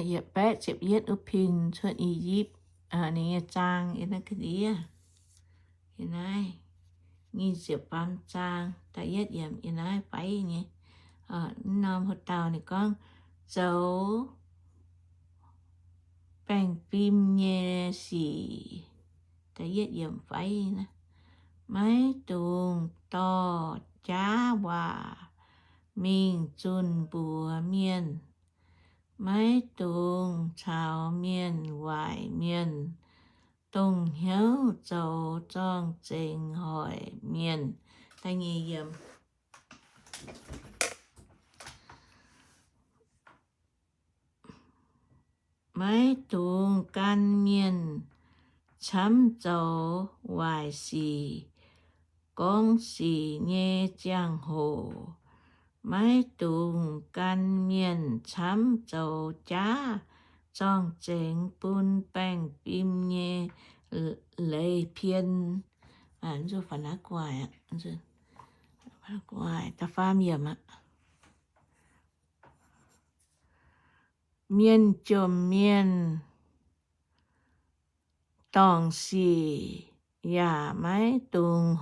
yietc baeqv ziepc yietv wuov pin cuotv I^yipv, ninh nyei zaang yiem naaiv ga'ndiev. Yiem naaiv nyic ziepc faam zaang da'yietv yiemc yiem naaiv faix nyei. Mv norm haaix dauh ninh gorngv zoux baengh fim nyei sic. Da'yietv yiemc faix naaiv, maiv dungx dorh jaav waac mingh zunh mbuox mienh. Maiv dungx caux mienh waaic mienh, dongh hnyouv zoux zorng-zengx hoic mienh. Da'nyeic yiemc, maiv dungx gan mienh camv zoux waaic sic gorngv sic nyei ziangh hoc. Maiv dungx gan mienh camv zoux jaav zorng-zengx bun baengh fim nyei leiz pien. Mienh jomc mienh dorngc sic yaac maiv dungx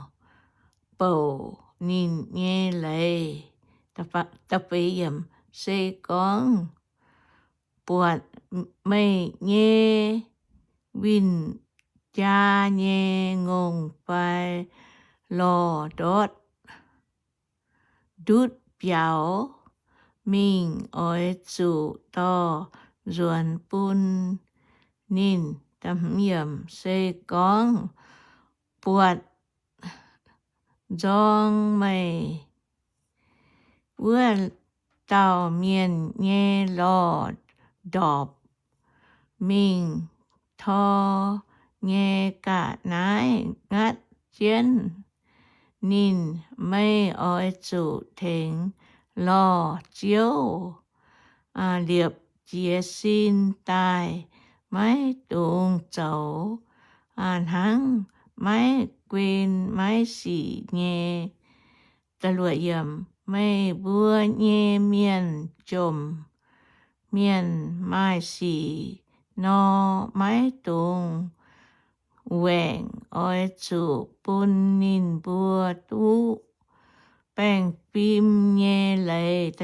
bouc ninh nyei leiz. Se gorngv buatc meih nyei win-jaa nyei ngongh fai lorh ndortv ndutv biaux mingh, oix zuqc dorh nzuonx bun ninh. Se gorngv buatc nzorng meih wuov dauh mienh nyei lorh ndorpc mingh tor nyei ga'naaiv ngatv jienv ninh, meih oix zuqc tengx lorh ziouv liepc jiez sin daaih. Maiv dungx zoux hnangv maiv guen maiv sic nyei. Meih mbuo nyei mienh jomc mienh maaih sic nor, maiv dungx waengc. Oix zuqc bun ninh mbuo duqv baengh fim nyei leiz.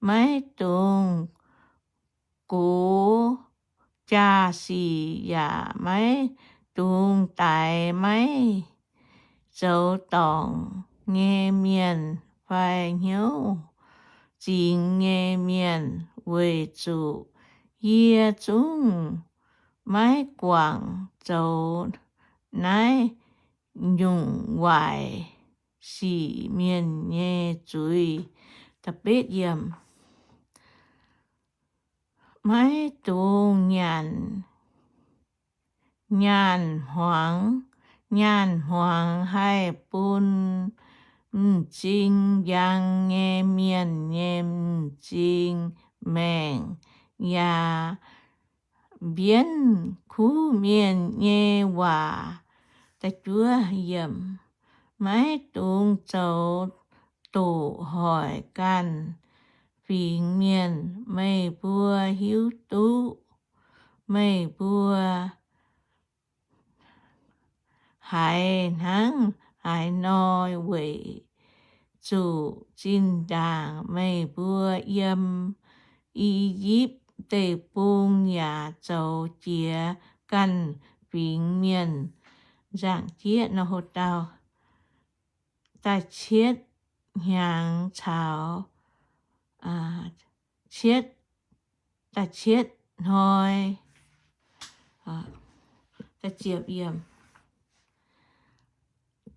Maiv dungx gox jaa-sic yaac maiv dungx daix maiv zoux dorngc nyei mienh fai hnyouv zingx nyei mienh, weic zuqc yie zungv maiv guangc zoux naaiv nyungc waaic sic mienh nyei zuiz. Maiv dungx nyanc nyaanh hmuangx. Nyaanh hmuangx haih bun m'zing njang nyei mienh nyei m'zing maengc, yaac mbienv kuv mienh nyei waac. Maiv dungx zoux doqc hoic ganh fingx mienh. Meih mbuo hiuv duqv meih mbuo haiz hnangv haaix nor, weic zuqc zinh ndaangc meih mbuo yiem I^yipv Deic-Bung yaac zoux jiex ganh fingx mienh. Nzaangc jieqv nor, hlo dauh da'cietv hnyangx caux cietv, da'cietv hnoi.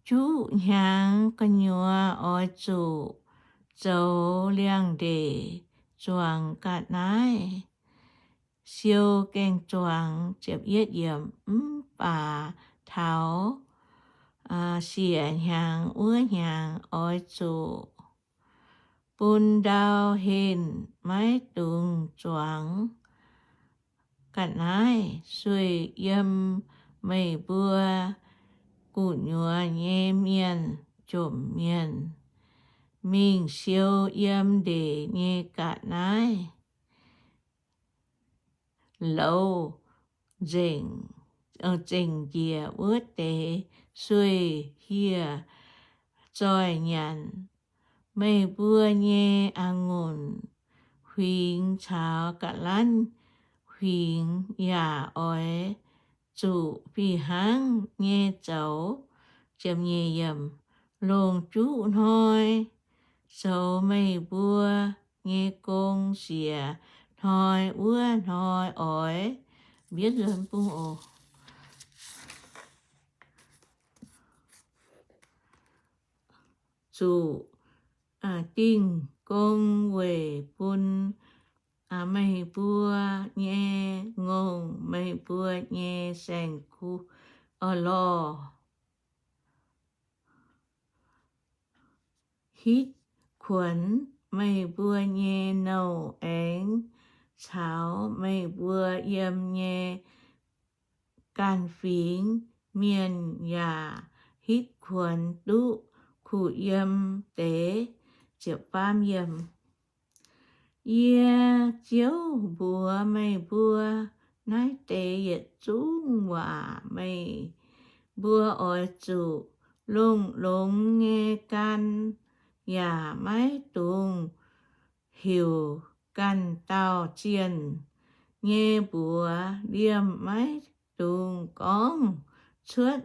Juqv hnyangx gu'nyuoz oix zuqc zoux liangx-ndeic zuangx ga'naaiv, siou gaeng-zuangx. Mv baac taux siec hnyangx wuov hnyangx oix zuqc bun ndau henh, maiv dungx zuangx ga'naaiv sueih yiem meih mbuo gu'nyuoz nyei mienh jomc mienh mingh siou yiem ndeic nyei ga'naaiv. louz zengc njiec wuov deix sueih hieh zoih nyanc. Meih mbuo nyei a'ngunc huingx caux ga'lanv huingx yaac oix zuqc fih hnangv nyei zoux. Longc juqv hnoi zoux meih mbuo nyei gong siec hnoi wuov hnoi oix zuqc dingh gong weic bun meih mbuo nyei ngongh meih mbuo nyei saeng-kuv lorh. Hitv kuonx meih mbuo nyei nouh aengx caux meih mbuo yiem nyei ganh fingx mienh yaac hitv kuonx duqv kuh yiem deix. Yie, Ziouv, mbuox meih mbuo naaiv deix yietc zungv waac. Meih mbuo oix zuqc longx-longx nyei gan, yaac maiv dungx heuc ganh dauh zienh nyei mbuox. Liemh maiv dungx gorngv cuotv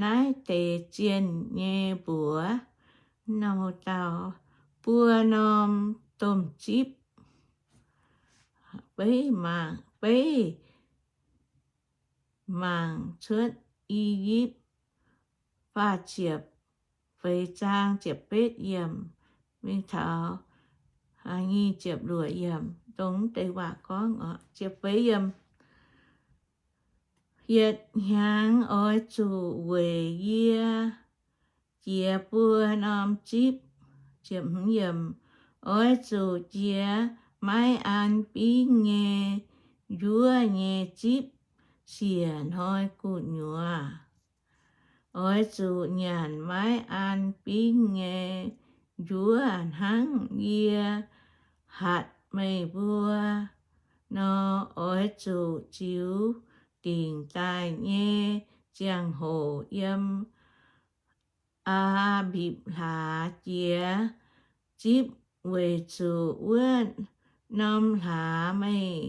naaiv deix zienh nyei mbuox. Dauh buo norm domh zipv. Beiv mangc, beiv mangc cuotv I^yipv faah ziepc feix zaang ziepc betv yiemc mingh taux nyic ziepc luoqc yiemc, dongh deix waac gorngv oc. Ziepc feix yiemc, yietc hnyangx oix zuqc weic yie jiex buo norm zipv. Oix zuqc jiex maiv an bingv nyei njuov nyei zipv siec hnoi gu'nyuoz. Oix zuqc nyanc maiv an bingv nyei njuov hnangv yie hatc meih mbuo nor. Oix zuqc ziux dingc daaih nyei ziangh hoc yiem Aa^mbipc Hlaax jiex zipv, weic zuqc wuov norm hlaax meih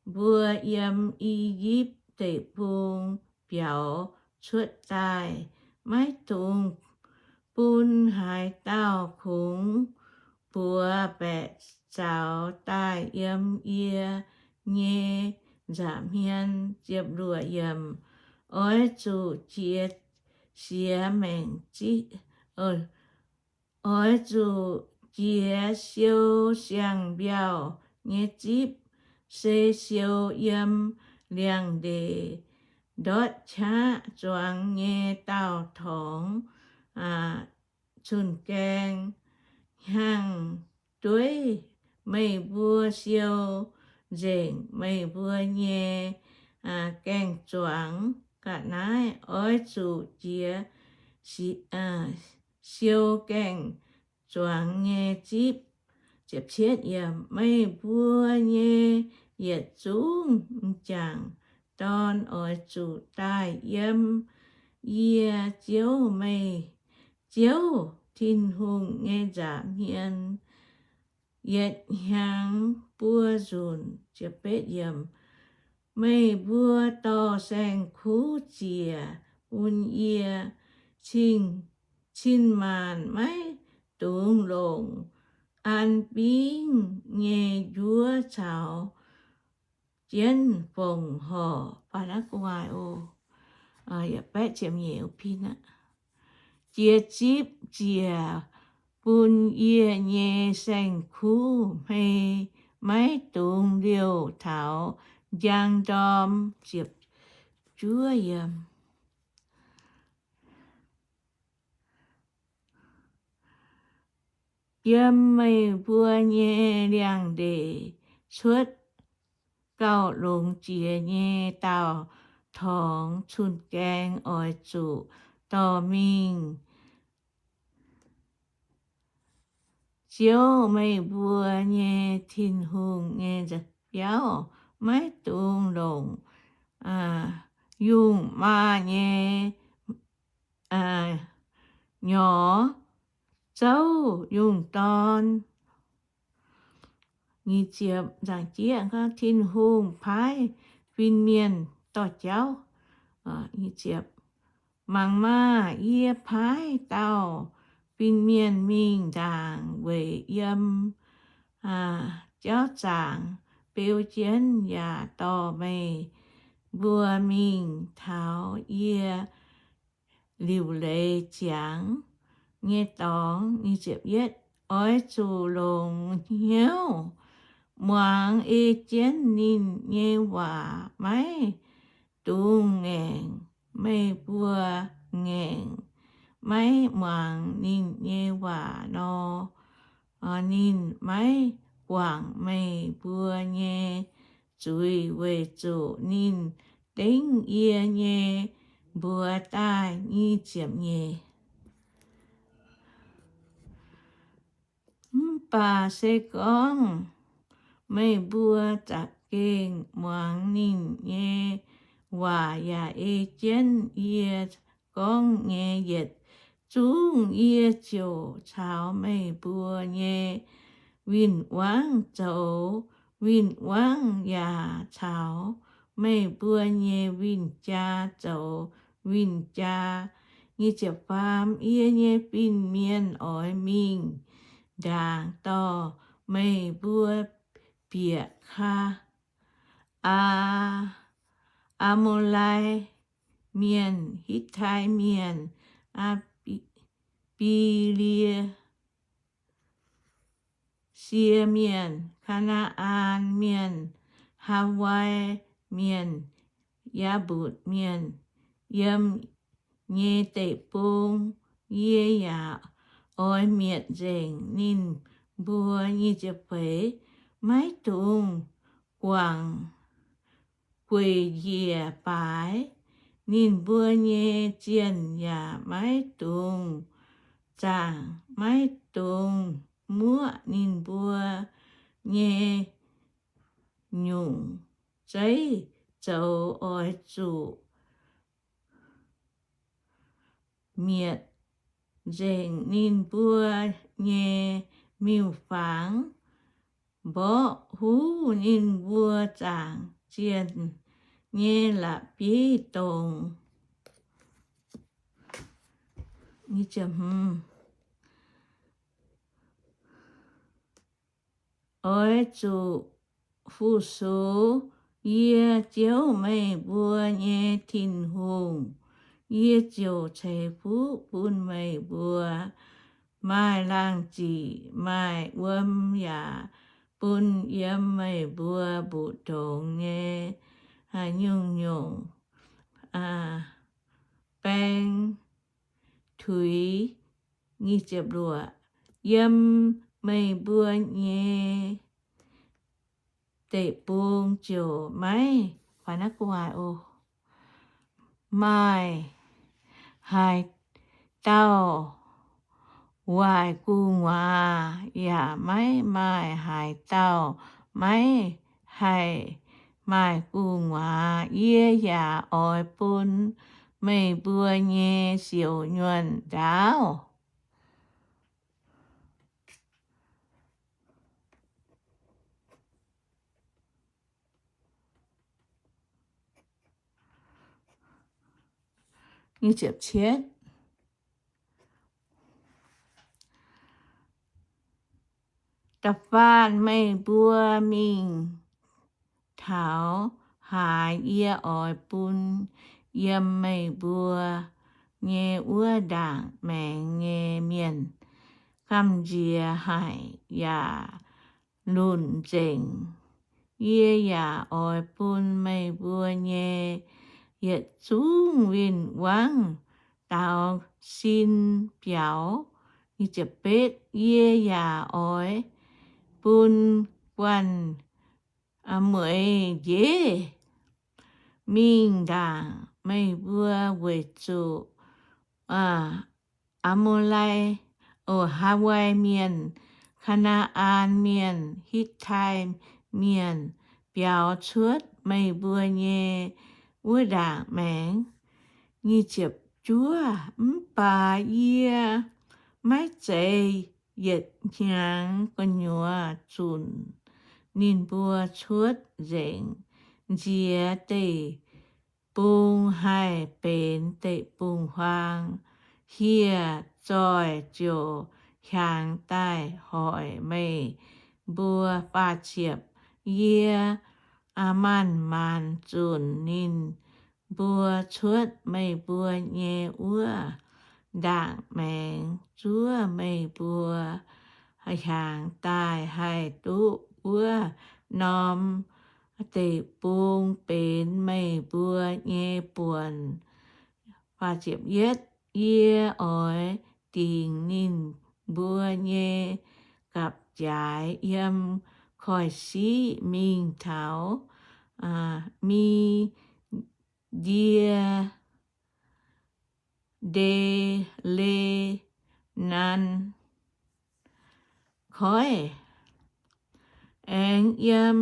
mbuo yiem I^yipv Deic-Bung biaux cuotv daaih. Maiv dungx bun haaix dauh kungx buoz-baeqc zaux daaih yiem yie nyei nza'hmien. Oix zuqc jiex siex maengc, oix zuqc jiex siou siang-mbiauh nyei zipv, se siou yiem liangx-ndeic ndortv qaqv zuangx nyei daauh torngx cun-gaeng hnyangx-dueiv. Meih mbuo siou nzengc meih mbuo nyei gaeng-zuangx. Ga'naaiv oix zuqc jiex siou gaeng-zuangx nyei zipv. Meih mbuo nyei yietc zungv m'jangc dorn oix zuqc daaih yiem yie, Ziouv, meih Ziouv Tin-Hungh nyei nza'hmien yietc hnyangx buo nzunc. Meih mbuo dorh saeng-kuv ziec bun yie, cin-maanc maiv dungx longc an bingv nyei njuov caux jienv fongc horc. Jiex zipv ziec bun yie nyei saeng-kuv hmei maiv dungx liouh taux njang ndorm. Yiem meih mbuo nyei liangx-ndeic cuotv gauh longx jiex nyei daauh torngx cun-gaeng oix zuqc dorh mingh Ziouv, meih mbuo nyei Tin-Hungh nyei biauv. maiv dungx longc yungh maa nyei nyorx zouv yungh dorn. Tin-Hungh paaiv fin-mienh dorh jauv. Mangc maah! Yie paaiv dauh fin-mienh mingh ndaangc weic yiem jauv zaangc beu jienv yaac dorh meih mbuo mingh taux yie liuc leiz ziangx nyei dorngx. Oix zuqc longc hnyouv muangx ei jienv ninh nyei waac. Maiv dungx ngaengc meih mbuo ngaengc maiv muangx ninh nyei waac nor, ninh maiv guangc meih mbuo nyei zuiz weic zuqc ninh dengv yie nyei mbuox daaih. Nyic ziepc nyeic. Mv baac se gorngv meih mbuo za'gengh muangx ninh nyei waac yaac ei jienv yie gorngv nyei yietc zungv, yie ziouc caux meih mbuo nyei win-wangv zoux win-wangv yaac caux meih mbuo nyei win-jaa zoux win-jaa. Yie nyei fin-mienh oix mingh ndaangc dorh meih mbuo bieqc Kaa, Aa, Aa^mo^lai Mienh, Hittai Mienh, Aa^bi^lie sie Mienh, Kaa^naa^an Mienh, Haawai Mienh, Yaabutc Mienh yiem nyei deic-bung. Yie yaac oix mietc nzengc ninh mbuo. Nyic ziepc feix. Maiv dungx guangc gueic njiec baaix ninh mbuo nyei zienh yaac maiv dungx zaangc, maiv dungx muoqv ninh mbuo nyei nyungc zeiv zoux. Oix zuqc mietc nzengc ninh mbuo nyei miuc-fangx, mborqv huv ninh mbuo zaangc zienh nyei la'bieiv-dongz. Oix zuqc fu-sux yie, Ziouv, meih mbuo nyei Tin-Hungh. Yie ziouc ceix fuqv bun meih mbuo. Maaih laangh ziqc maaih wuom yaac bun yiem meih mbuo mbu'ndongx nyei nyungc-nyungc baeng tuix. Yiem meih mbuo nyei deic-bung ziouc maiv maaih haaix dauh waaic gu'nguaaz, yaac maiv maaih haaix dauh maiv haih maaih gu'nguaaz. Yie yaac oix bun meih mbuo nyei siouc nyuonh ndaauv. Da'faanh meih mbuo mingh taux haaix yie oix bun yiem meih mbuo nyei wuov ndaangc maengx nyei mienh gamh nziex haic yaac lunc nzengc. Yie yaac oix bun meih mbuo nyei yietc zungv win-wangv daaux sin biaux. Yie yaac oix bun guanh mueiz njiec mingh ndaangc meih mbuo weic zuqc Aa^mo^lai, o, Haawai Mienh, Kaa^naa^an Mienh, Hittai Mienh, biaux cuotv meih mbuo nyei wuov ndaangc maengx. Nyic ziepc juov, mv baac yie maiv zeiz yietc hnyangx gu'nyuoz zunc ninh mbuo cuotv nzengc. Nziex deic-bung haih benx deic-bung-huaang, hieh zoih ziouc hiaangx daaih hoic meih mbuo. Faah ziepc, yie maanc maanc zunc ninh mbuo cuotv meih mbuo nyei wuov ndaangc maengx zuov meih mbuo hiaangx daaih haih duqv wuov norm deic-bung benx meih mbuo nyei buonc. Yie oix dingc ninh mbuo nyei gapv-jaaix yiem koiv-siqv mingh taux Mi^ndie, Nde^le^nan Koiv, aengx yiem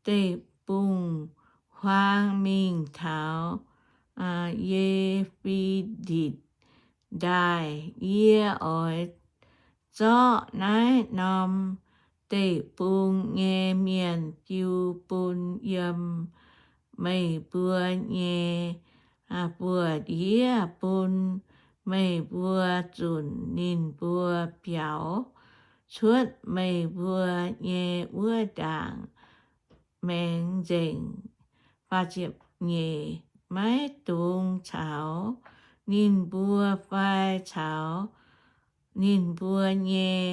deic-bung-huaang mingh taux Ye^fi^nditc Ndaaih. Yie oix zorqv naaiv norm deic-bung nyei mienh jiu bun yiem meih mbuo nyei buoz-ndiev bun meih mbuo zunc ninh mbuo biaux cuotv meih mbuo nyei wuov ndaangc maengx nzengc. Maiv dungx caux ninh mbuo fai caux ninh mbuo nyei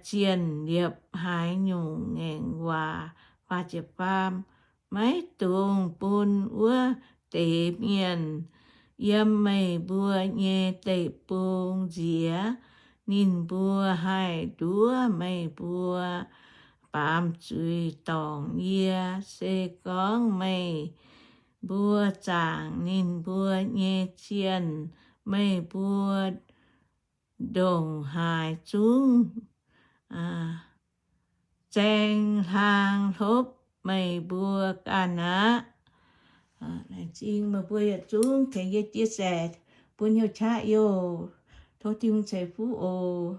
zienh liepc haaix nyungc ngaengc waac. Maiv dungx bun wuov deix mienh yiem meih mbuo nyei deic-bung nziex ninh mbuo haih nduov meih mbuo baamz zuiz dorngc yie. Se gorngv meih mbuo zaangc ninh mbuo nyei zienh, meih mbuo ndongc haaix zungv zaeng hlaang hlopv meih mbuo ganh aqv. Laengz zingh meih mbuo yietc zungv tengx yie chia sẻ bun hnyouv qaqv yoh. Tov Tin-Hungh ceix fuqv oc.